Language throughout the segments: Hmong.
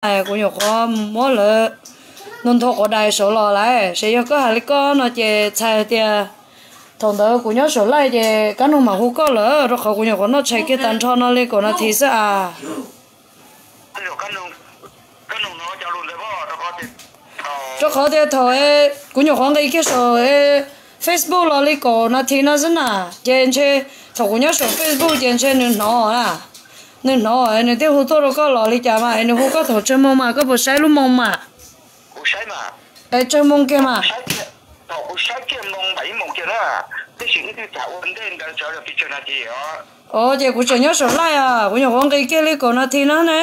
Kuv nyuam qhuav mus muab lawv nto nto quav dais saud los lawm, ces yog koj hais li koj no ces txhais tias thaum ntawd kuv nyob saum live ces Kab Noog mam hu koj lawm, rau qhov kuv nyuam qhuav noj tshais kiag tag nrho no li kaum nas this xwb as. Rau qhov tias thaum kuv nyuam qhuav nqis kiag saum Facebook los li kaum nas this no xwb na, ces ntshe thaum kuv nyob saum Facebook ces ntshe nws hnov na, nws hnov nws thiaj hu tuaj rau koj los li cas mas es nws hu koj thaum tsawg moo mas koj puas saib lub moo mas? Es tsawg moo kiag mas? Os, ces kuv tseem nyob saum live as, kuv nyuam qhuav nqis kiag li kaum nas this no ne.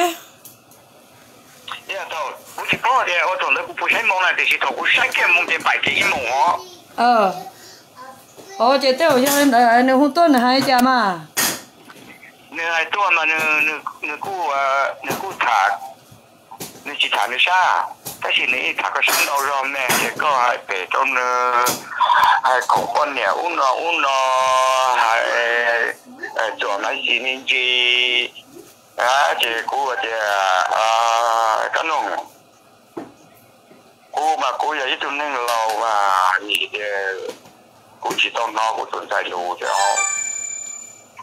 Kuv tsis paub tias ua thaum ntawd kuv puas saib moo na, tiam sis thaum kuv saib kiag moo ces npaim kiag ib moos os. Os, ces tej zaum yog li ntawd nws hu tuaj nws hais li cas mas? Nws hais tuaj mas nws kuj, nws kuj tham, nws tsis tham nws sab, tab sis nws ib tham koj sab ntau zog me ces koj hais pem rau nws, hais khoom poj niam ub no ub no, hais txuam maiv xis me ntsis. Ces kuv tias, Kab Noog, kuv mas kuv yog ib tug neeg laus mas vim tias kuv tsis tau hnov kuv tus ntxhais lus tias,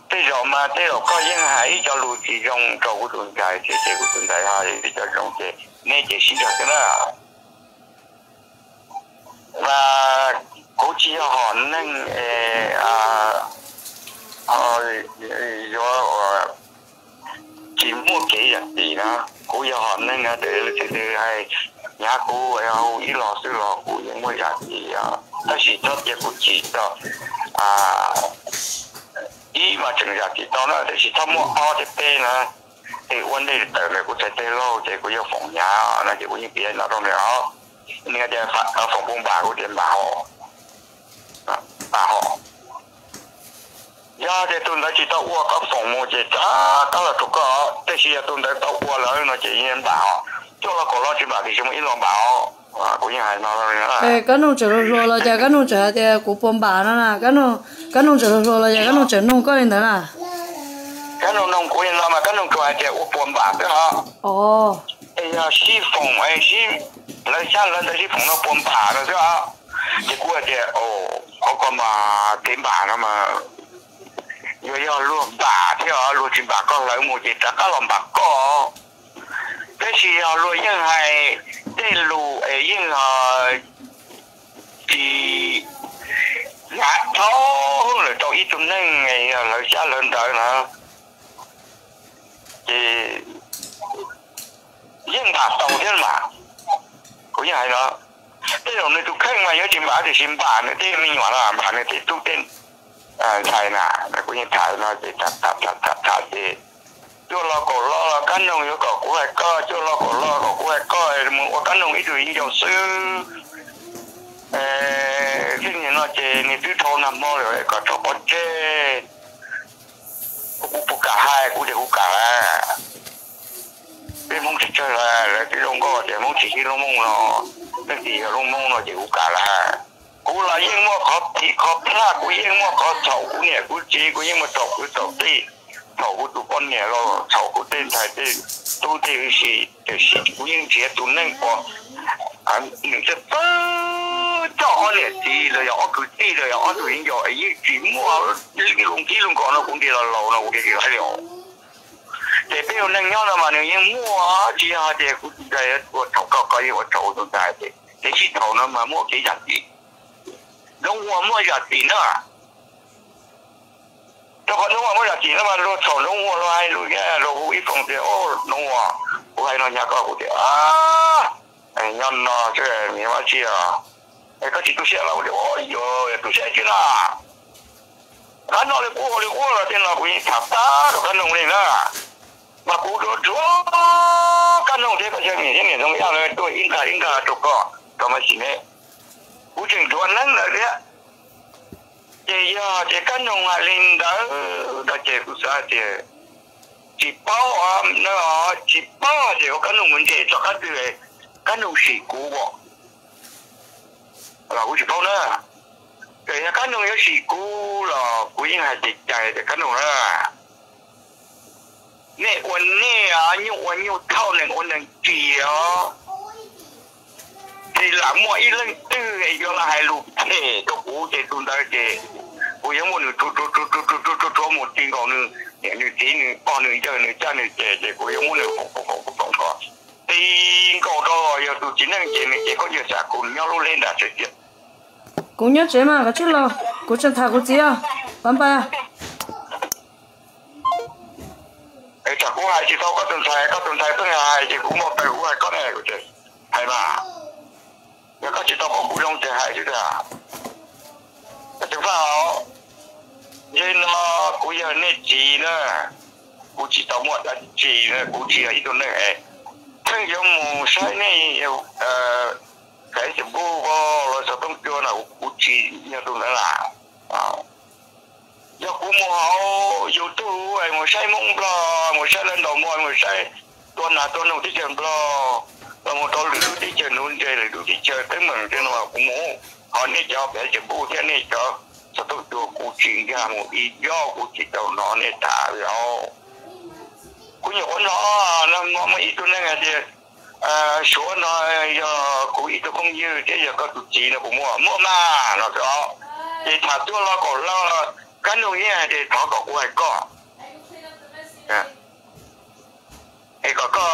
tej zaum mas tej zaum koj yeej hais ib co lus tsis zoo rau kuv tus ntxhais thiab ces kuv tus ntxhais ho ib co zoo ces neb ces sib nrog xwb na. Mas kuv tsis yog hom neeg yuav tsis muaj kev zam txim na, kuv yog hom neeg na, tes leej twg hais hnyav kuv hu ib los xwb los kuv yeej muaj zam txim, tab sis txhob cia kuv chim tau. Ib mas tseem zam txim tau na, tab sis txhob muaj ob thiab peb na, es ua ntej tawm ntawm kuv txhais tes laug ces kuv yuav foom hnyav no ces kuv yeej piav no rau nws os. Nws tias foom puas npam, kuv tias npam hos, npam hos. Yog tias tus ntawd tsis tau ua koj foom mus ces rov qab los rau koj, tab sis yog tus ntawd tau ua lawm no ces yeej npam hos. Cuaj los kaum los tsis npam tiam sis muaj ib los npam os. Kuv yeej hais no. Kab Noog tseem hluas hluas los cas Kab Noog tseem hais tias kuv puas npam no na? Kab Noog tseem hluas hluas los cas Kab Noog tseem noog koj li ntawd na? Kab Noog noog kuv li no mas Kab Noog tsuas hais tias ua puas npam xwb os. Es yog sib foom, lawv xyab lawv ntawd sib foom no puas npam no xwb os. Ces kuv hais tias, qhov ko mas kev npam no mas yuav yog luag npam thiab os, luag tsis npam koj hlawv mus ces rov qab los npam koj. Tab sis yog luag yeej hais tej lus es yeej tsis hnyav dhau lawm rau ib tug neeg yog hlawv xyab hlawv ntawv na, ces yeej npam tau thiab mas. Kuv yeej hais no, tej zaum nws tus kheej mas yuav tsis npam tiam sis npam nws tej me nyuam no, npam nws tej tub tej ntxhais na. Kuv yeej tham no ces tham tham tham ces cuaj los kaum los los Kab Noog yuav kom kuv hais koj, cuaj los kaum los kom kuv hais koj, mus ua Kab Noog ib tug viv ncaus xwb. Tej niag no ces nws twb dhau nag hmo lawm kom rau pov tseg. Kuv puas kam hais? Kuv tias kuv kam lawm. Peb Hmoob tsawg tsawg lawm, lawv twb zoo nkauj tias Hmoob tsis sib hlub Hmoob no, leej twg yog hlub Hmoob no ces kuv kam lawm. Kuv los yeej muaj qhov phiv qhov plaj, kuv yeej muaj qhov txhaum kuv niam kuv txiv, kuv yeej muaj txhaum kwv txhaum tij, txhaum kuv tus poj niam los txhaum kuv tej ntxhais tej tub tej hwj si, tiam sis kuv yeej nrhiav tus neeg uas nws txawj txawj coj ob niam txiv los yog ob kwv tij los yog ob tug viv ncaus es yeej tsis muaj lub kib lub nkos no kuv nrhiav los laus no kuv nrhiav tsis tau li os. Ces peb ua neej nyob no mas nws yeej muaj, tsis yog hais tias kuv tus ntxhais ua txhaum koj, koj yeej ua txhaum kuv tus ntxhais, ces sib txhaum no mas muaj kev zam txim. Nraub Huas muaj zam txim na. Rau qhov Nraub Huas muaj zam txim no mas luag txhaum Nraub Huas, luag hais lus, luag hu ib foom tias, Nraub Huas, kuv hais no hnyav koj, kuv tias, nyob no xwb, niam vaj tsi os, koj tsis tu siab los? Kuv tias, yuav tu siab tsi na, qab no li qub hau li qub los tej no kuv yeej tham tag rau Kab Noog li na. Mas kuv duav duav Kab Noog thiab koj cov niam thiab niam Ntxoov Yaj lawv tuaj ib nqag ib nqag rau koj, rau Maiv Xis ne, kuv tseem duav neeb lawv thiab. Ces yog tias Kab Noog hais li ntawd no ces kuv xav tias tsis paub, tsis paub tias ua Kab Noog mus ntshe txog qab twg Kab Noog sim kuv os, los kuv tsis paub na. Ces yog Kab Noog yuav sim kuv los kuv yeej hais cais cais tias Kab Noog na, Nej ua nej, nyuj ua nyuj, thauj neeg ua neeg ris os. Ces lam muaj ib leej twg yuav los hais lus phem rau kuv ces tus ntawd ces kuv yuav muab nws rhuav rhuav rhuav rhuav mus ti nkaus nws niam nws txiv nws pog nws yawg nws caj nws ces, ces kuv yuav muab nws foom foom foom foom kom ti nkaus rau yog tus txiv neej ces nws ces koj yuav xav kuv nyob lub leb nram tsev tiag. Kuv nyob tsev mas koj tsij los, kuv tseem tham kuv txiv os, pab npaj. Tsam kuv hais tsis tau koj tus ntxhais, koj tus ntxhais pheej hais ces kuv muaj peev kuv hais koj ne, hais mas. Yog koj tsis tau paub kuv zoo ces hais xwb tiag. Koj ceev faj os, yog no kuv yog nej txiv na, kuv tsis tau muaj dab tsi na, kuv tsis yog ib tug neeg es pheej yuav mus saib nej Facebook los xov tooj cua no, kuv tsis yog tus ntawd lawm. Yog kuv mus hauv YouTube mus saib Hmoob Nplog, mus saib lawv ntaus muag, mus saib tua nas tua noog teb chaws Nplog, los mus rau lwm lub teb chaws nuv ntses, lwm lub teb chaws teeb meem tej no kuv mus, ho nej cov Facebook thiab nej cov xov tooj cua kuv tsis nkag mus ib zaug, kuv tsis tau hnov nej tham li os. Kuv nyuam qhuav hnov no muaj ib tug neeg hais tias Suav no yog kuv ib tug phooj ywg thiab yog koj tus txiv no puas muaj? Muaj mas no xwb os. Ces tham tuaj los kaum leej, Kab Noog yeej hais tias thov kom kuv hais koj es kom koj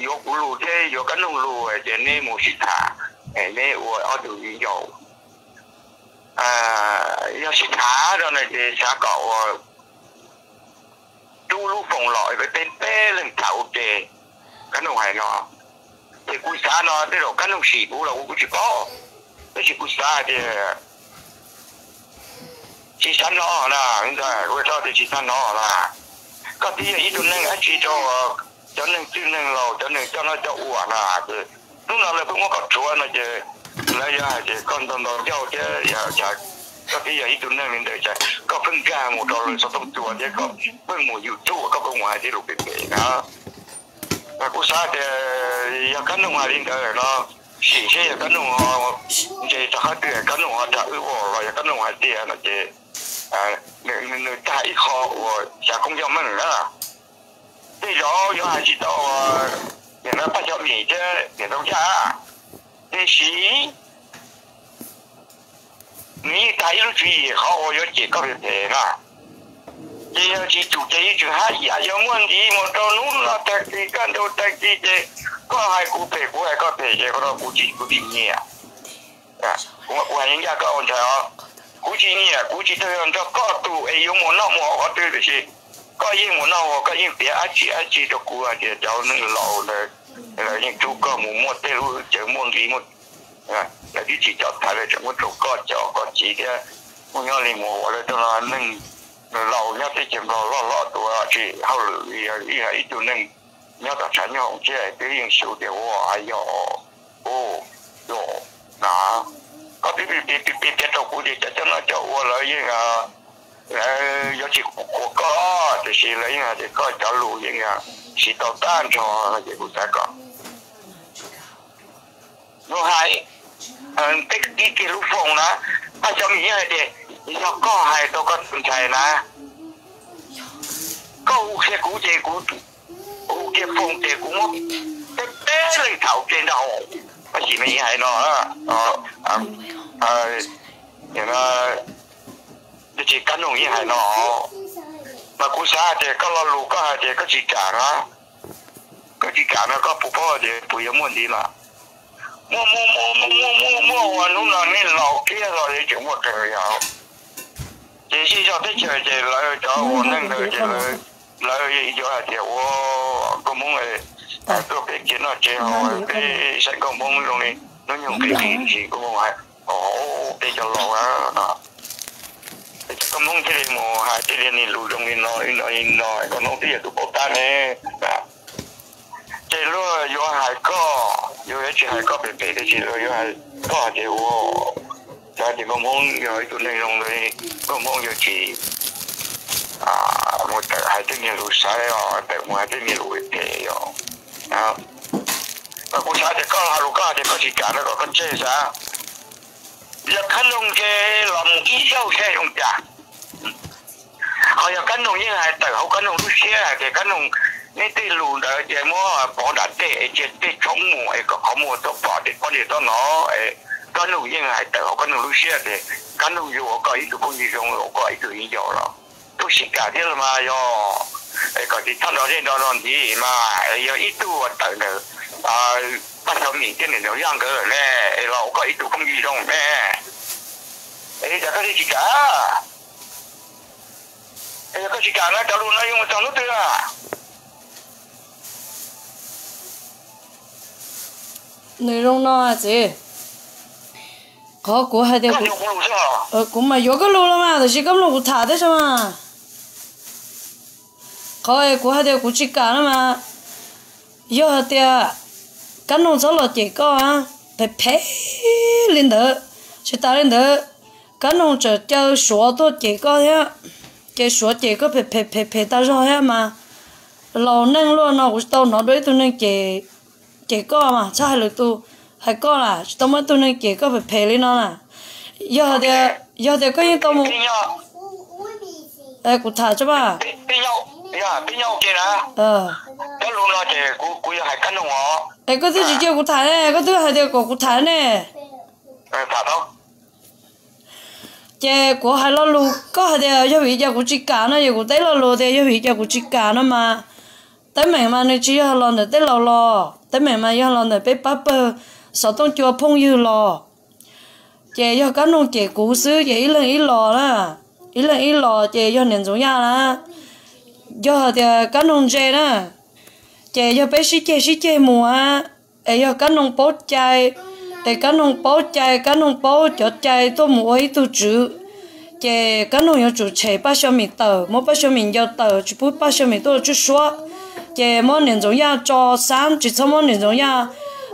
yuav kuv lus thiab yuav Kab Noog lus hais tias neb mus sib tham, neb ua ob tug viv ncaus. Yog sib tham rau no ces xav kom ua rub lub foos los peb peb leeg tham ua ke. Kab Noog hais no, ces kuv xav no tej zaum Kab Noog sim kuv los kuv kuj tsis paub, tab sis kuv xav tias tsis xav hnov na, kuv xav tias tsis xav hnov na. Koj twb yog ib tug neeg dab tsi rau cov neeg txwj neeg laus, cov neeg coj noj coj ua na, ces hnub no lawv pheej muab koj rhuav no ces lawv yuav hais tias koj ntau ntau ncauj thiab, koj twb yog ib tug neeg li ntawd ces koj pheej nkag mus rau lawv xov tooj cua thiab koj pheej mus YouTube koj pheej mus hais tej lus phem phem na. Mas kuv xav tias yog Kab Noog hais li ntawd no, sim seb yog Kab Noog ho ntse rov qab twg, Kab Noog ho dag wb los yog Kab Noog hais tiag no ces nws tag ib qho uas xyav koob yoj meej na. Tej zaum yuav hais tsis tau niam no Paj Xyooj Mim thiab niam Ntxoov Yaj, tiam sis nws yeej tag ib lub tswv yim qhov uas yuav cem koj phem phem na. Ces yog tsis tsum ces yeej tseem haj yam, yog muaj ntxiv mus rau hnub no tag kis kaj ntug tag kis ces koj hais kuv phem kuv hais koj phem ces qhov no kuv tsis, kuv tsis nyiam. Kuv mas kuv hais ncaj koj ua ntxhais os, kuv tsis nyiam, kuv tsis tau yog nrog koj tus es yuav mus noj mus haus qhov twg, tiam sis koj yeej mus noj mus, koj yeej piav dab tsi dab tsi rau kuv hais tias cov neeg laus ntawd lawv yeej rub koj mus muaj tej lub cawv muaj nqi, lawv twb tsis coj thaiv, lawv tseem muab rau koj cov koj txiv thiab. Muaj nyob li mus ua lawv tau no neeg laus nyob teb chaws Nplog loj hlob tuav tsis hauj lwm li, ib tug neeg nyob tom tshav nyob hoom thiab twb yeej xyuv tias ua yog u, yog na. Koj twb piav piav rau kuv tias cov coj noj coj ua lawv yeej, lawv yuav tsis qhuas koj, tiam sis lawv yeej hais tias koj cov lus yeej siv tau tag nrho no ces kuv xav kom nug hais, peb kiag kiag lub foos na, Paj Xyooj Mim yeej hais tias yog koj hais rau koj tus ntxhais na, koj hu kiag kuv ces kuv hu kiag foos ces kuv muab peb peb leeg tham ua ke ntag. Paj Xyooj Mim yeej hais no, Kab Noog yeej hais no, mas kuv xav hais tias koj lo lus koj hais tias koj tsis kam no, koj tsis kam no koj puas paub tias puas yuav muaj ntxiv mas muaj muaj muaj muaj muaj muaj ua hnub no nej laus kiag los tseem muaj qees li os. Ces zej zog teb chaws ces lawv cov ua neej ntawd ces lawv yuav hais tias ua nkauj Hmoob tuaj peb tsev noj tsev haus, peb saib nkauj Hmoob zoo li hnub nyoog qhib qhib ntsis nkauj Hmoob hais, peb cov laus no, peb cov nkauj Hmoob thiaj li mus hais thiaj li niaj lus zoo li no li no li no, nkauj Hmoob twb yog tus paub tab ne. Ces luag yuav hais koj, yuav tsis hais koj pem pem, tab sis luag yuav hais koj hais tias ua, cov tias nkauj Hmoob yog ib tug neeg zoo li, nkauj Hmoob yuav tsis mus tawm hais tej niag lus xaiv os, tawm mus hais tej niag lus phem os. Mas kuv xav tias koj hais lus koj hais tias koj tsis kam no kom koj tseg xav. Yog Khab Noog ces los mus ib zaug saib zoo cas. Ho yog Kab Noog yeej hais tawm hauv Kab Noog lub siab hais tias Kab Noog, neb tej lus ntawd ces muab pov nram tej es cia tej tshoob mus es kom qhov muag tau pom tej poj niam tau hnov es Kab Noog yeej hais tawm hauv Kab Noog lub siab tias Kab Noog yug ua koj ib tug phooj ywg zoo, ua koj ib tug viv ncaus los tub sib kam thiab los mas yog es kom tsis txhob nrog zej nrog zos ntxiv mas es yog ib tug uas tawm ntawm Paj Xyooj Mim thiab niam Ntxoov Yaj nkawd lawm ne, es los ua koj ib tug phooj ywg zoo ne. Es cas koj thiaj tsis kam? Es yog koj tsis kam na, cov lus no yuav mus txog hnub twg? Nws zoo no txiv, qhov kuv hais tias kuv mas yuav koj lus los mas, tab sis koj mloog kuv tham thiab mas. Qhov kuv hais tias kuv tsis kam no mas, yog hais tias Kab Noog txhob los cem koj phem phem li ntawd, tsis tas li ntawd, Kab Noog tseem caw Suav tuaj cem koj thiab, ces Suav cem koj phem phem phem phem tas zog thiab mas. Laus neej luaj no kuv tsis tau hnov dua ib tug neeg cem, cem koj mas txhob hais lwm tus, hais koj las tsis tau muaj ib tug neeg cem koj phem phem li no na. Yog tias, yog tias koj yeej tau mus, kuv tham tso mas. Es koj twb tsis cia kuv tham ne, koj twb hais tias kom kuv tham ne. Ces kuv hais lo lus, koj hais tias yog vim cas kuv tsis kam no, ces kuv teb lo lus tias yog vim cas kuv tsis kam no mas, teeb meem mas nws tsis yog los ntawm tej laus los, teeb meem mas yog los ntawm peb pab pawg xov tooj cua phooj ywg los. Ces yog Kab Noog cem kuv xwb ces ib leeg ib los na, ib leeg ib los ces yog niam Ntxoov Yaj na, yog tias Kab Noog ntse na, ces yog peb sib ceg sib ceg mus a, es yog Kab Noog paub cai, es Kab Noog paub cai, Kab Noog paub cov cai tuaj mus ua ib tug tswv, ces Kab Noog yuav tsum tshem Paj Xyooj Mim tawm, muab Paj Xyooj Mim ncaws tawm, tsis pub Paj Xyooj Mim tuaj ua tsuj suab. Ces muab niam Ntxoov Yaj tso xab, tsis txhob muab niam Ntxoov Yaj.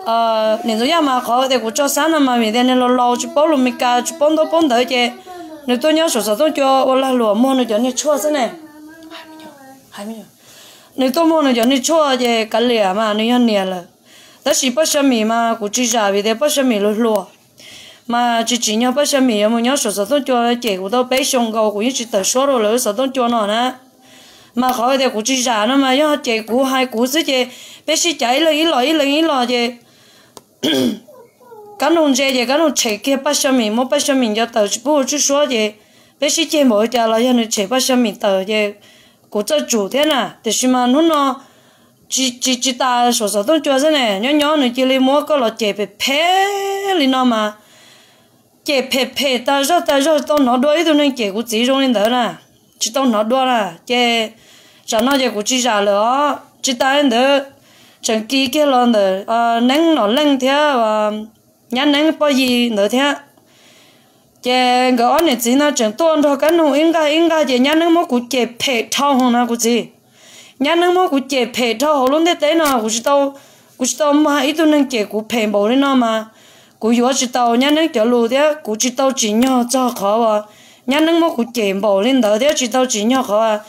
Niam Ntxoov Yaj mas qhov tias kuv tso xab no mas vim tias nws laus laus tsis paub lus Meskas tsis paub ntaub paub ntawv ces nws tuaj nyob saum xov tooj cua ua lag luam muag nws cov niag tshuaj xwb ne. Nws tuaj muag nws cov niag tshuaj ces kav liam mas nws yog niam lawm. Tab sis Paj Xyooj Mim mas kuv tsis zam vim tias Paj Xyooj Mim lus hluas, mas tsis tsim nyog Paj Xyooj Mim yuav mus nyob saum xov tooj cua cem kuv tau peb xyoo nkaus kuv yeej tsis tawm suab rau lawv xov tooj cua no na. Mas qhov tias kuv tsis zam no mas yog cem kuv hais kuv xwb ces peb sib cav ib leeg ib los ib leeg ib los ces Kab Noog ntse ces Kab Noog tshem kiag Paj Xyooj Mim, muab Paj Xyooj Mim ncaws tawm tsis pub ua tsuj suab ces peb sib ceg npaum li cas los yog nws tshem Paj Xyooj Mim tawm ces kuv txawj tsum thiab na. Tiam sis mas hnub no tsis, tsis tas saum xov tooj cua xwb ne, nyob nyob nws cia li muab koj los cem phem phem li no mas, cem phem phem tag zog tag zog, tsis tau hnov dua ib tug neeg cem kuv txiv zoo li ntawd na, tsis tau hnov dua na. Ces tsam no ces kuv tsis zam lawm os. Tsis tas li ntawd, tseem kis kiag los ntawm Neeb Nom Leej thiab Nyab Neeb Poj Yi ntawd thiab. Ces nkawd ob niam txiv no tseem tuaj nrog Kab Noog ib nqag ib nqag ces Nyab Neeb muab kuv cem phem dhau hwv na kuv txiv. Nyab Neeb muab kuv cem phem dhau hauv lub ntiaj teb no, kuv tsis tau, kuv tsis tau mag ib tug neeg cem kuv phem npaum li no mas, kuv yuav tsis tau Nyab Neeb cov lus thiab kuv tsis tau tsim nyog txog qhov uas Nyab Neeb muab kuv cem npaum li ntawd thiab tsis tau tsim nyog qhov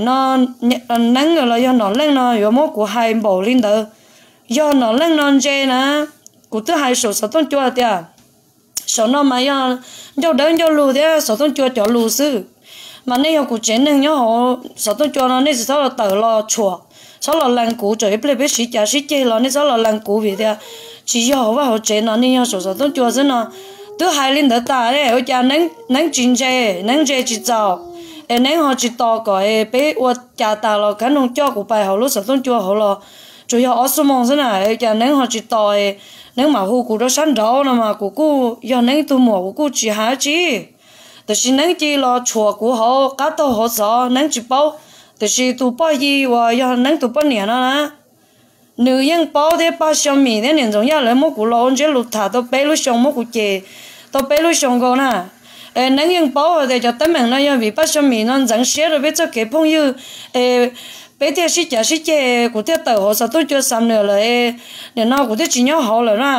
no Neeb los yog Nom Leej no yuav muab kuv hais npaum li ntawd. Yog Nom Leej no ntse na, kuv twb hais saum xov tooj cua tias saum no mas yog ncauj dawb ncauj lug thiab xov tooj cua cov lus xwb. Mas nej yog kuv tsev neeg nyob hauv xov tooj cua no nej tsis txhob los tawm los tshuam, txhob los lees kuv, tsam ib pliag peb sib cav sib ceg los nej txhob los lees kuv vim tias tsis yog hauv vaj hauv tsev no, nej yog saum xov tooj cua xwb no. Twb hais li ntawd tas ua cas Neeb tsis ntse, Neeb ntse tsis txaus, es Neeb ho tsis tos kom peb ua cas tas los Kab Noog coj kuv pais hauv lub xov tooj cua hauv los tsuas yog ob xuab moos xwb na, cas Neeb ho tsis tos, Neeb mam hu kuv rau sab nraud no mas kuv kuj yog Neeb tus muam kuv kuj tsis hais dab tsi. Tiam sis Neeb cia li los tshuam kuv hauv qab taug hauv xov, Neeb tsis paub. Tiam sis tus Poj Yi uas yog Neeb tus poj niam no na, nws yeej paub thiab Paj Xyooj Mim thiab niam Ntxoov Yaj lawv muab kuv los ua ntsiab lus tham tau peb lub xyoo, muab kuv cem tau peb lub xyoo nkaus na. Es Neeb yeej paub hais tias cov teeb meem no yog vim Paj Xyooj Mim no ntxeev siab rau peb txoj kev phooj ywg, es peb thiaj sib cav sib ceg, kuv thiaj tawm hauv xov tooj cua xam nws lawm, nim no kuv thiaj tsis nyob hauv lawm na.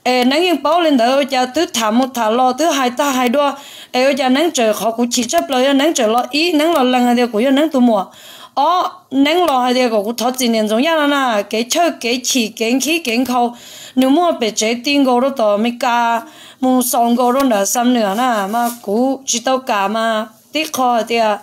Es Neeb yeej paub li ntawd ua cas twb tham mus tham los twb hais tag hais dua, es ua cas Neeb tseem, qhov kuv chim tshaj plaws yog Neeb tseem los ib, Neeb los lees hais tias kuv yog Neeb tus muam, ob, Neeb los hais tias kom kuv thov txim niam Ntxoov Yaj no na, kev chawj kev chim kev nkhib kev nkhaus nws muaj pem tsev ti nkaus rau tom Amelikas, mus xaus nkaus rau nram Xam Nuam na, mas kuv tsis tau kam mas tib qho hais tias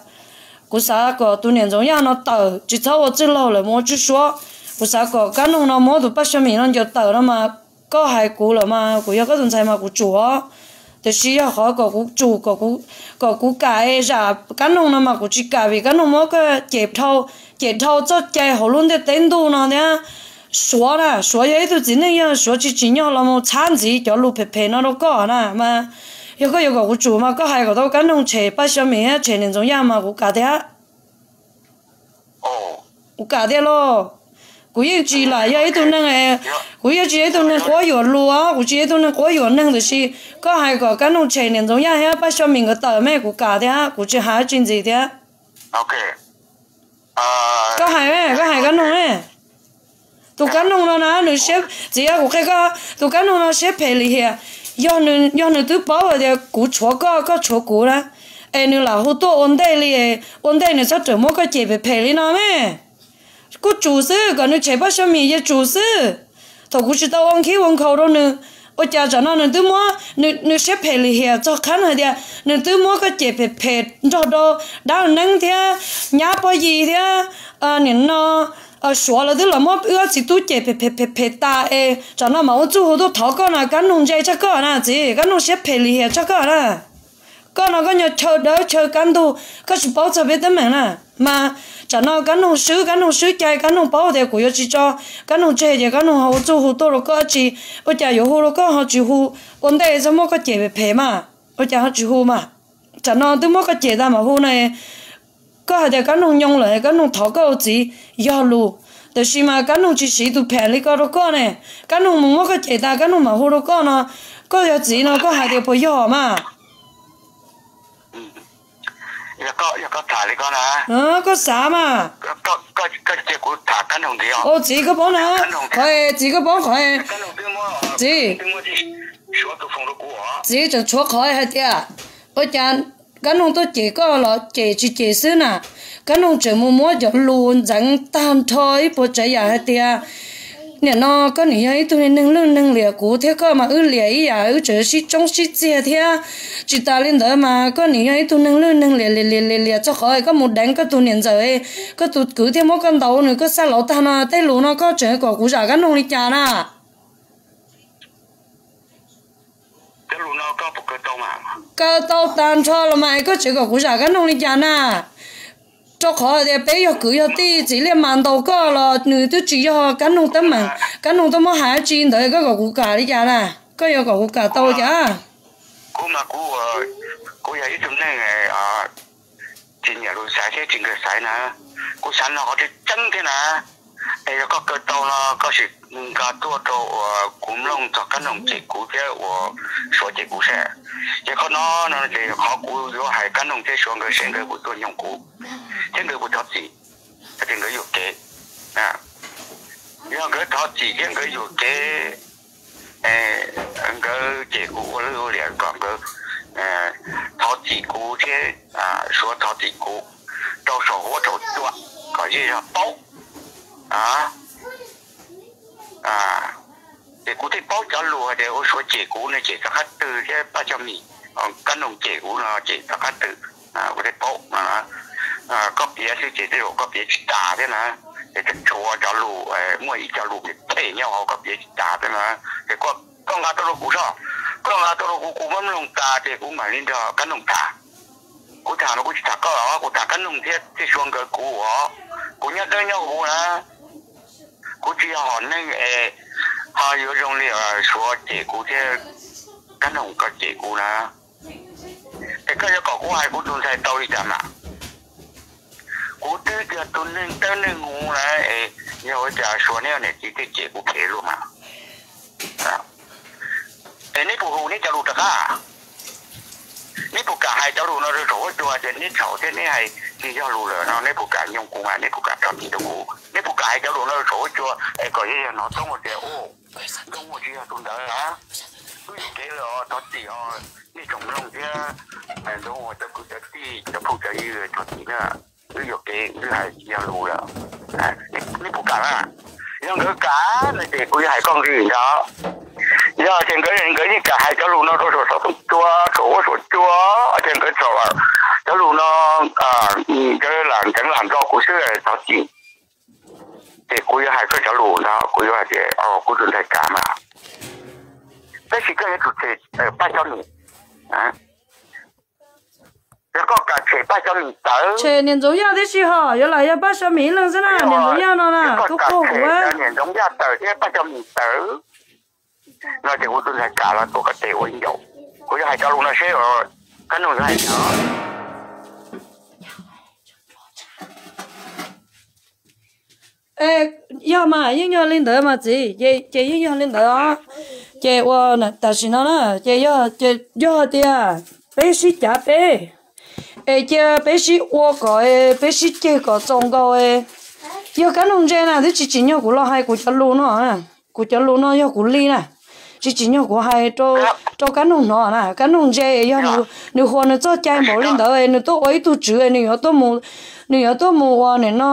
kuv xav kom tus niam Ntxoov Yaj no tawm, tsis txhob ua txwj laug lawm, mus ua tswj suab. Kuv xav kom Kab Noog no muab tus Paj Xyo Mim no ncaws tawm no mas, koj hais kuv lawm mas, kuv yog koj tus ntxhais mas kuv tsum os. Tiam sis yog qhov kom kuv tsum, kom kuv kam es zam Kab Noog no mas kuv tsis kam, vim Kab Noog muab koj cem dhau, cem dhau txoj cai hauv lub ntiaj teb ntuj no thiab. Suav na, Suav yog ib tug txiv neej yog Suav tsis tsim nyog los mus txhab ntxiv cov lus phem phem no rau koj na mas, yog koj yuav kom kuv tsum mas koj hais kom tau Kab Noog tshem Paj Xyo Mim thiab tshem niam Ntxoov Yaj mas kuv kam tiag. Kuv kam tiag lauj. Kuv yeej tsis lam yog ib tug neeg, kuv yeej tsis yog ib tug neeg quab yuam lus, kuv tsis yog ib tug neeg quab yuam neeg, tiam sis koj hais kom Kab Noog tshem niam Ntxoov Yaj thiab Paj Xyo Mim nkawd tawm mas kuv kam thiab, kuv tsis hais dab tsi ntxiv thiab. Koj hais, koj hais Kab Noog. Tus Kab Noog no na, nws siab, txiv, kuv qhia koj, tus Kab Noog no siab phem lim hiam. Yog nws twb paub hais tias kuv tshuav koj, koj tshuav kuv na, es nws lam hu tuaj ua ntej li, ua ntej nws txhob rawm muab koj cem phem phem li no me. Kuj tsum xwb, kom nws tshem Paj Xyo Mim ces tsum xwb. Thaum kuv tsis tau ua nkhib ua nkhaus rau nws, ua cas tsam no nws twb muab, nws siab phem lim hiam txog qhov hais tias nws twb muab koj cem phem phem nrog rau dab neeb thiab nyab pog yis thiab, nim no Suav lawv twb los muab wb txiv tub cem phem phem phem phem tas es tsam no mas ua txuj hu tuaj thov koj no, Kab Noog ntse tshaj koj na txiv, Kab Noog siab phem lim hiam tshaj koj na. Koj no koj nyob chaw dawb chaw kab ntug, koj tsis paub txog peb teeb meem na. Mas tsam no Kab Noog swb, Kab Noog swb cai, Kab Noog paub tias kuv yuav tsis tso Kab Noog tseg ces Kab Noog ho ua txuj hu tuaj rau koj tsis, ua cas yuav hu rau koj ho tsis hu, ua ntej txhob muab koj cem phem phem mas, ua cas ho tsis hu mas. Tsam no twb muab koj cem tas mam hu no. Koj hais tias Kab Noog nyoo lawm, Kab Noog thov koj ua txiv yog lus, tiam sis mas Kab Noog tsis siv tus phem li ko rau koj ne. Kab Noog mus muab koj cem tas Kab Noog mam hu rau koj no, koj yog txiv no koj hais tias puas yog mas? Koj xav mas. Ua txiv koj paub na, qhov, txiv koj paub qhov, txiv, txiv tseem tshuav qhov hais tias ua cas Kab Noog tuaj cem koj los cem tsis cem xwb na, Kab Noog tseem mus muab cov lus ntxeev tag nrho ib puas tsav yam hais tias nim no koj nim yog ib tug neeg lwj neeg liam, kuv thiab koj mas wb liam ib yam, wb tseem sib tsoob sib txiag thiab. Tsis tas li ntawd mas koj nim yog ib tug neeg lwj neeg liam liam liam liam liam txog qhov koj mus deev koj tus niam ntxawm, koj tus kwv thiaj muab koj ntaus nws koj xaj laus tag no, tej lus no koj tseem kom kuv zam Kab Noog li cas na? Kaw tau tag nrho los mas koj tseem kom kuv zam Kab Noog li cas na? Rau qhov tias peb yog kwv yog tij, txiv Liaj Mas ntaus koj los nws twb tsis yog Kab Noog teeb meem, Kab Noog twb muab hais dab tsi ntawd koj kom kuv kam li cas na? Koj yuav kom kuv kam tau cas? Kuv mas kuv, kuv yog ib tug neeg tsis nyiam lus xaiv thiab tsis nkag xaiv na. Kuv xav no qhov tseeb tseeb thiab na. Es yog koj kaw tau no koj sim nkag tuaj rau uas kuv mloog txog Kab Noog cem kuv thiab uas Suav cem kuv saib. Ces qhov no no ces qhov kuv yuav hais Kab Noog thiab Suav nkawd seb nkawd puas tuaj nyoog kuv thiab nkawd puas thov txim, ces nkawd yuam kev. Yog nkawd thov txim thiab nkawd yuam kev, nkawd cem kuv ua lwj ua liam kom nkawd thov txim kuv thiab Suav thov txim kuv rau saum huab saum cua kom zej zog paub. Ces kuv thiaj paub cov lus hais tias ua Suav cem kuv no cem txog qab twg thiab Paj Coj Mim, Kab Noog cem kuv no cem txog qab twg, kuv thiaj paub. Koj piav xwb ces tej zaum koj piav tsis tas thiab na. Ces tseem tshuav cov lus, muaj ib co lus phem phem nyob hauv koj piav tsis tas thiab na. Ces koj nqa tuaj rau kuv soj, koj nqa tuaj rau kuv, kuv muab mloog tas ces kuv mam li nrog Kab Noog tham. Kuv tham no kuv tsis tham koj, kuv tham Kab Noog thiab Txij Suav nkawd kuv os. Kuv nyob dawb nyob huv na, kuv tsis yog hom neeg es ho yuav zoo li Suav cem kuv thiab Kab Noog koj cem kuv na. Es koj yuav kom kuv hais kuv tus ntxhais tau li cas mas? Kuv twb yog tus neeg dawb neeg huv na, es yog ua cas Suav neb niam txiv thiaj cem kuv phem luaj mas? Es neb puas hu neb cov lus rov qab? Neb puas kam hais cov lus no rau saum huab cua tias neb txhaum thiab neb hais tsis yog lus lawm no, neb puas kam nyoog kuv mas neb puas kam thov txim rau kuv? Neb puas kam hais cov lus no rau saum huab cua es kom yog hnov Ntxoob tias, Ntxoob ua tsis yog tus ntawd na, wb yuam kev lawm os, thov txim os, nej tsoom mloog thiab Ntxoob ua cov kwv cov tij cov phooj cov ywg, thov txim na, wb yuam kev, wb hais tsis yog lus lawm. Neb puas kam na? Yog nkawd kam no ces kuv yuav hais koj nqi ntag. Yog tias nkawd, nkawd yeej kam hais cov lus no rau saum, saum huab saum cua, ces nkawd txaus lawm. Cov lus no nkawd lam ntxeev lam nrog kuv xwb, thov txim. Ces kuv yuav hais koj cov lus ntag, kuv yuav hais tias kuv tus ntxhais kav mas, tab sis koj yuav tsum tshem Paj Xyooj Mim. Yog koj kam tshem Paj Xyooj Mim tawv, tshem niam Ntxoov Yaj tib si ho yuav lam yog Paj Xyooj Mim ib leeg xwb na, niam Ntxoov Yaj no na, koj tub kam qhuab tshem kuv niam Ntxoov Yaj tawv thiab Paj Xyooj Mim tawv no ces kuv tus ntxhais kav los tuaj koj tes ua ib ncaus. Kuv yuav hais cov lus no seb Kab Noog yuav hais li cas. Yog mas yeej yog li ntawd mas txiv, ces yeej yog li ntawd os. Ces ua tam sim no na, ces yog tias peb sib cav peb, es cia peb sib ua kom peb sib ceg kom txaus nkaus. Yog Kab Noog ntse na twb tsis tsim nyog kuv los hais kuv cov lus no, kuv cov lus no yog kuv li na, tsis tsim nyog kuv hais rau Kab Noog hnov na. Kab Noog ntse, yog nws huas nws txoj cai npaum li ntawd, nws tuaj ua ib tug tswv, nws yuav tuaj mus ua nim no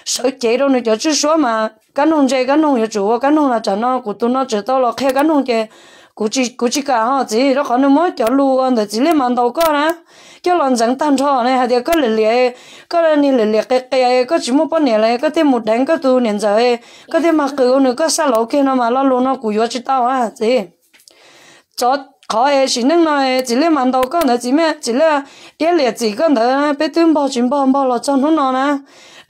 sawv cev rau nws cov tswj suab mas Kab Noog ntse, Kab Noog yuav tsum ua Kab Noog los. Tsam no kuv tus no tseem tau los qhia Kab Noog ces kuv tsis kam ho txiv, rau qhov nws muab cov lus ua ntawm txiv Liaj Mas ntaus koj na coj los ntxeev tag nrho ne, hais tias koj liam liam, koj niag liam liam qias qias, koj tsis muaj poj niam lawm koj thiaj mus deev koj tus niam ntxawm, koj thiaj mag qws ua nws koj xab lauv kiag no mas lo lus no kuv yuav tsis tau txiv. Txog qhov es sim neej no txiv Liaj Mas ntaus koj ntawd, txiv Liaj, txiv Liaj iab liam txim koj ntawd, peb twb npog tsis npog npog los txog hnub no na.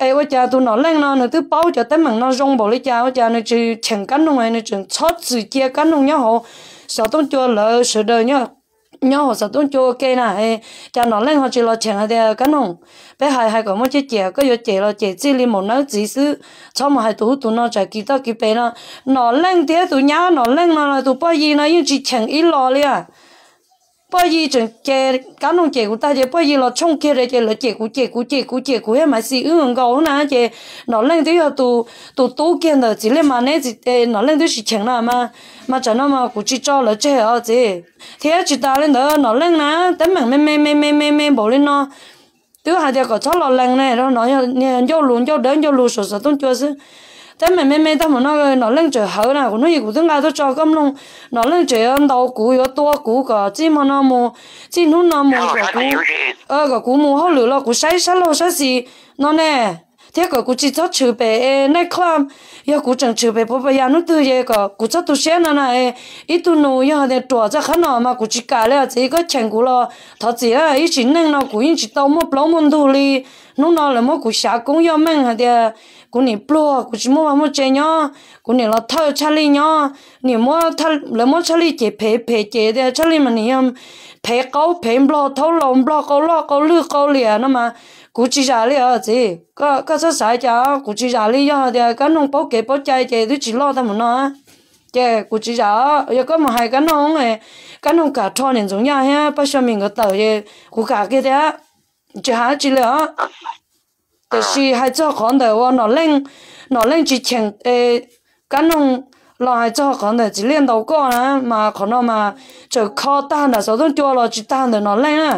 Es ua cas tus Nom Leej no nws twb paub cov teeb meem no zoo npaum li cas, ua cas nws tsis cheem Kab Noog, nws tseem txhob txwm cia Kab Noog nyob hauv xov tooj cua lawv sawv daws nyob hauv xov tooj cua ua ke na? Cas Nom Leej ho tsis los cheem hais tias Kab Noog, peb hais hais kom muaj ciaj ciam, koj yuav cem los cem txij li maum nawb txiv xwb, txhob mus hais tus ub tus no tsam kis toj kis pes no. Nom Leej thiab tus nyab Nom Leej no tus poj Yig no yeej tsis cheem ib los li. Poj Yig tseem ces Kab Noog cem kuv tag ces poj Yig los tshooj kiag ces lawv cem kuv cem kuv cem kuv cem kuv thiab Maiv Xis wb nkaus na ces Nom Leej twb yog tus tub kiag ntawm txiv Liaj Mas ne, Nom Leej twb tsis cheem no mas, mas tsam no mas kuv tsis tso lawv tseg os txiv. Thiab tsis tas li ntawd Nom Leej na, teeb meem me me me me me me npaum li no twb hais tias kom txhob los lees ne, rau no niag ncauj lus ncauj dawb ncauj lus saum xov tooj cua xwb. Teeb meem me me tag mus no Nom Leej tseem hawv na, kuv hnub ib kuv twb nqa tuaj tso koj mloog, Nom Leej tseem yuav ntaus kuv yuav tua kuv kom txij hmo no mus, txij hnub no mus kom kuv, kom kuv mus hauj lwm los kuv saib sab laug sab xis no ne, thiab kom kuv tsis txhob tshwm pem night club. Yog kuv tseem tshwm pem Phuv Pas Yas hnub twg ces kom kuv txhob tu siab no na. Ib tug nus yog tias ruam txoj qhab no mas kuv tsis kam li txiv, koj cheem kuv los thov txim. Ib sim neej no kuv yeej tsis tau muaj plaub muaj ntug li. Hnub no lawv muab kuv xyav koob yoj meej hais tias kuv nim pluag, kuv tsis muaj vaj muaj tsev nyob, kuv nim los thawj Tshaj Lij nyob, nim, lawv muab Tshaj Lij cem phem phem ces tias Tshaj Lij mas nim yog phem qaub phem nplog thaub laus nplog qau loj qau lwj qau liam no mas kuv tsis zam li os txiv. Koj txhob xav cas, kuv tsis zam li. Yog tias Kab Noog paub kev paub cai ces twb tsis loj tag mus no. Ces kuv tsis zam, yog koj mus hais Kab Noog, Kab Noog kam rho niam Ntxoov Yaj thiab Paj Xyooj Mim nkawd tawm ces kuv kam kiag thiab, tsis hais dab tsi li os. Tiam sis hais txog qhov ntawm uas Nom Leej, Nom Leej tsis cheem Kab Noog los hais txog qhov ntawm txiv Liaj ntaus koj na, mas qhov no mas tseem kho tag nram xov tooj cua los tsis tag ntawm Nom Leej na.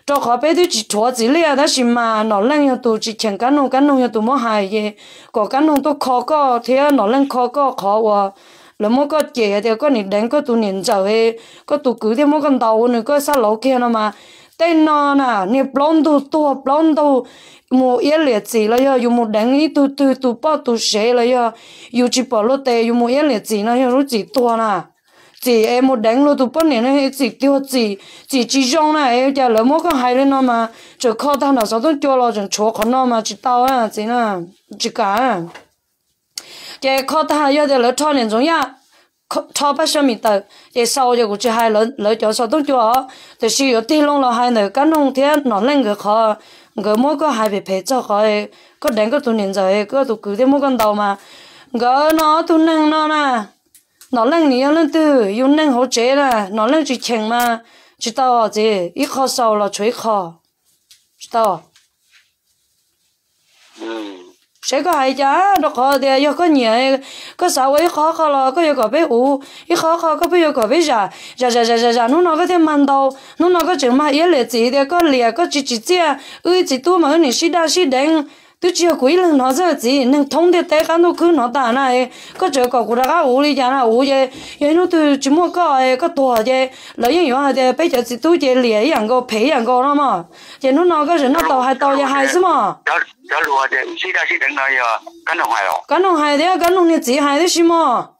Rau qhov peb twb tsis rhuav txiv Liaj tab sis mas Nom Leej yog tus tsis cheem Kab Noog, Kab Noog yog tus muab hais ces kom Kab Noog tuaj kho koj thiab Nom Leej kho koj qhov uas lawv muab koj cem tias koj nim deev koj tus niam ntxawm, koj tus kwv thiaj muab koj ntaus ua nws koj xab lauv kiag no mas. Tej no na niag plaub ntug tuag plaub ntug mus iab liam txim los yog yus mus deev ib tug twg tus poj tus sev los yog yus tsis pom luag tes yus mus iab liam txim no yog lub txim tuag na. Txim es mus deev luag tus poj niam no txim tuag, txim, txim tsis zoo na. Es cas lawv muab koj hais li no mas tseem kho tag nram xov tooj cua los tseem tshuav qhov no mas tsis tau txiv, tsis kam. Ces kho tag yog tias lawv rho niam Ntxoov Yaj, rho Paj Xyooj Mim tawm ces xaus ces kuv tsis hais lawv cov xov tooj cua os. Tiam sis yuav tig loo los hais ntawm Kab Noog thiab Nom Leej nkawd qhov, nkawd muab koj hais phem phem txog qhov koj deev koj tus niam ntxawm koj tus kwv thiaj muab koj ntaus mas. Nkawd no ob tug neeg no na, Nom Leej nws yog leej twg, yus neeg hauv tsev na, Nom Leej tsis cheem mas tsis tau txiv, ib qho xaus los tshuav ib qho. Tsis tau. Seb koj hais cas, rau qhov tias yog koj nyiam, koj xav ua ib qho qho los koj yuav kom peb uv, ib qho qho koj pheej yuav kom peb zam zam zam zam zam, hnub no koj thiaj mag ntaus, hnub no koj tseem mag iab liam txim tias koj liam koj tsis tsim txiaj, wb txiv tub mas wb nim sib daj sib deev, Twb tsis yog kuv ib leeg hnov xwb txiv, neeg thoob ntiaj teb qab ntuj khwb hnov tas na. Koj tseem kom kuv rov qab uv li cas na? Uv ces yog hnub twg tsis muaj koj, koj tuag ces lawv yeej yuav hais tias peb cov txiv tub ces liam ib yam nkaus phem ib yam nkaus no mog. Ces hnub no koj tseem noj tau hais tau ces hais xwb mog. Kab Noog hais thiab Kab Noog niag txiv hais tib si mog.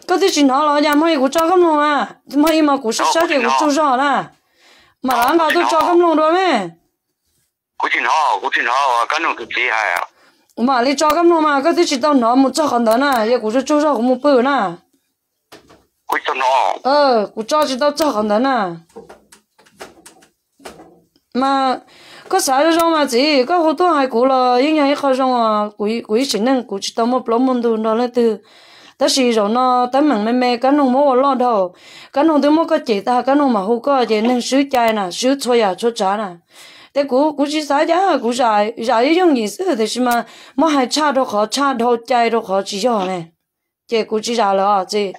Koj twb tsis hnov los cas? Muaj ib kuv tso Kab Noog a, muaj ib mas kuv sib sab ces kuv tsaug zog na. Mam li nqa tuaj tso Kab Noog dua me. Kuv mam li tso Kab Noog mas koj twb tsis tau hnov mus txog qhov ntawd na, yog kuv tsaug zog kuv mus pw na. Kuv tso tsis tau txog qhov ntawd na. Mas koj xav zoo zoo mas txiv, koj hu tuaj hais kuv los yeej yog ib qho zoo. Kuv ib sim neej kuv tsis tau muaj plaub muaj ntug nrog leej twg, tab sis zaum no teeb meem me me Kab Noog muab ua loj dhau. Kab Noog twb muab koj cem tag, Kab Noog mam hu koj ces neeg swb cai na, swb txhua yam txhua tsav na. Ces kuv kuv tsis xav cas, kuv zam yooj yim xwb tiam sis mas muab hais tshaj rau qhov tshaj dhau cai rau qhov tsis yog ne. Ces kuv tsis zam lawm os txiv.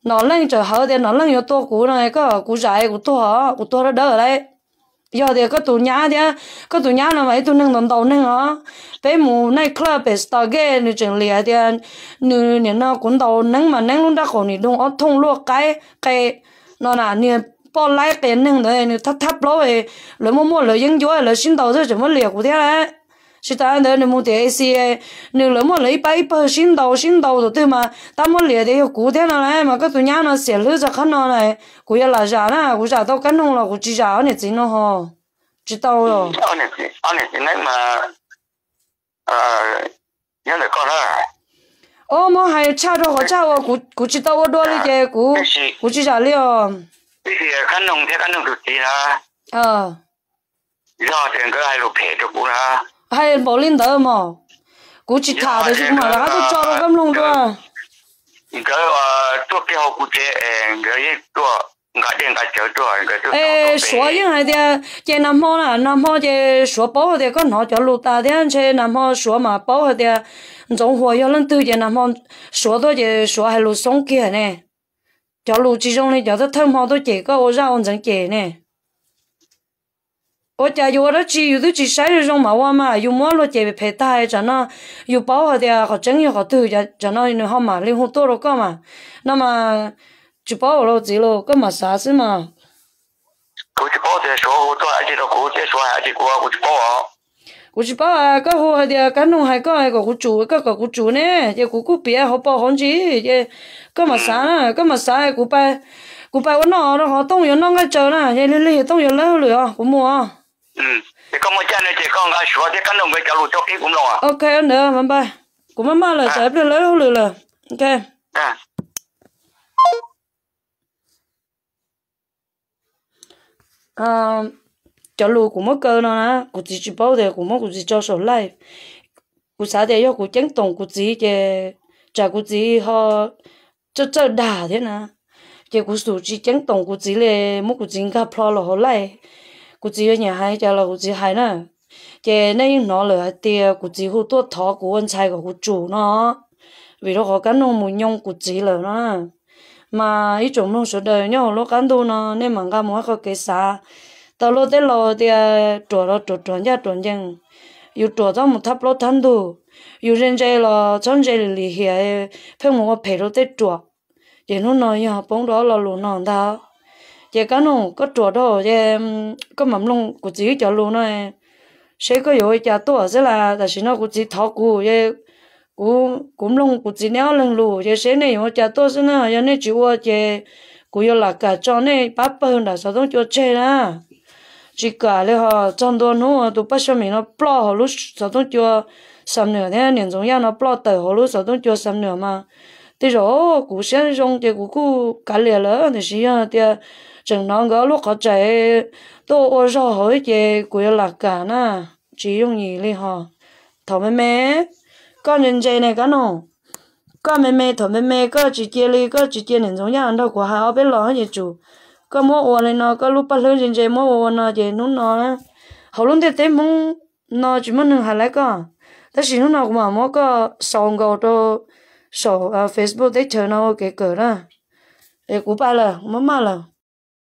Nom Leej txawm hawv tias Nom Leej yuav tua kuv no, koj, kuv zam kuv tuag, kuv tuag dawb dawb lawm. Yog tias koj tus nyab thiab, koj tus nyab no mas ib tug neeg ntaus ntaus neeg os. Peb mus night club pem Stargate nws tseem liam tias nws nim no kuv ntaus neeb mas neeb lub nrab qaum nim doog ob thooj luaj qaib qe no na, niag poj laib qias neeg ntawd nws thab thab plaub, lawv muaj muaj lawv yeeb ncuab lawv sib ntaus xwb tseem muab liam kuv thiab lawm. Tsis tas ntawd nws mus tim A C A, nws lawv muaj lawv ib pab ib pawg sib ntaus sib ntaus tus twg mas tab muab liam tias yog kuv thiab no lawm. Mas koj tus nyab no xiam hlwb txog qhov no na, kuv yuav lam zam na, kuv zam tau Kab Noog los kuv tsis zam ob niam txiv no ho. Tsis tau. Ob, muab hais tshaj rau qhov tshaj uas kuv tsis tau ua dua li ces kuv tsis zam li os. Hais npaum li ntawd mas kuv tsis tham tiam sis kuv mam rov qab tuaj tso rau koj mloog dua. Es Suav yeej hais tias ces nag hmo na, nag hmo ces Suav paub hais tias koj hnov cov lus tas thiab ntshe nag hmo Suav mas paub hais tias Ntxoov Huas yog leej twg ces nag hmo Suav tuaj ces Suav hais lus xoob kiag ne. Cov lus tsis zoo li cov thawj hmo tuaj cem koj ua zaj ua ntxeev cem ne. Ua cas yus ua dab tsi yus twb tsis saib zoo zoo mam ua mas yus muab luag cem phem tag, tsam no yus paub hais tias qhov tseeb yog qhov twg, tsam no nws ho mam li hu tuaj rau koj mas. No mas tsis paub ua los txiv los koj mam xav xwb mas. Kuv tsis paub tias Suav hu tuaj dab tsi rau kuv thiab Suav hais dab tsi kuv, kuv tsis paub. Kuv tsis paub, koj hu hais tias Kab Noog hais koj kom kuv tsum, koj kom kuv tsum ne, ces kuv kuj piav hauv paus hauv ntsis ces koj mam xav na, koj mam xav, kuv pais ua noj rau qhov Tooj yuav noj nqaij tsaws na, ces lig lig Tooj yuav lawb hauj lwm os, kuv mus os. Ok, ntawd, kuv maj maj lawm, tsam ib pliag lawb hauj lwm lawm. Ok. Cov lus kuv muab kaw no na, kuv txiv tsis paub tias kuv muab kuv txiv tso saum live. Kuv xav tias yog kuv ceeb toom kuv txiv ces tsam kuv txiv ho txawj txawj dag thiab na. Ces kuv xum tsis ceeb toom kuv txiv li, muab kuv txiv nkag plho los hauv live. Kuv txiv yuav nyiam hais cas los kuv txiv hais na. Ces nej yeej hnov lawm hais tias kuv txiv hu tuaj thov kuv ua ntxhais kom kuv tsum no, vim rau qhov Kab Noog mus nyoo kuv txiv lawm no. Mas ib tsoom mloog sawv daws nyob hauv lub qab ntuj no nej mam nqa mus ua qhov kev xav. Tau luag tej laus tias ruam los ruam ruam ncaj ruam ncees, yus ruam txhob mus thab plaub thab ntug, yus ntse ntse los txhob ntse lim lim hiam, pheej mus ua phem rau tej ruam. Ces hnub no yog poob rau ob lo lus no ntag. Ces Kab Noog koj ruam dhau ces koj mam mloog kuv txiv wb cov lus no, seb koj yuav ua cas tuaj xwb las. Tam sim no kuv txiv thov kuv, kuv mloog kuv txiv neb ob leeg lus ces seb nej yuav ua cas tuaj xwb na. Yog nej tsis ua ces kuv yuav lam kam tso nej pab pawg nram xov tooj cua tseg na. Tsis kam li ho txog ntua hnub tus Paj Xyooj Mim no ploj hauv lub xov tooj cua Xam Nuam thiab niam Ntxoov Yaj no ploj tawm hauv lub xov tooj cua Xam Nuam mas, tej zaum kuv siab zoo ces kuv kuj kav liam lawm, tiam sis yog tias tseem hnov nkawd ob lub qhov tseem tuaj ua zog hauv ces kuv yuav lam kam na. Tsis yooj yim li ho. Thaum me me koj ntse ntse ne Kab Noog, koj me me thaum me me koj tsis cia li, koj tsis cia niam Ntxoov Yaj nrog kuv hais ob peb los ces tsum koj muab ua li no, koj lub paj hlwb ntse ntse muab ua ua no ces hnub no hauv lub ntiaj teb Hmoob no tsis muaj neeg hais li koj. Tab sis hnub no kuv mam muab koj xaus nkaus rau saum Facebook teb chaws no ua kev kawm na. Es kuv pais lawm, kuv maj maj lawm.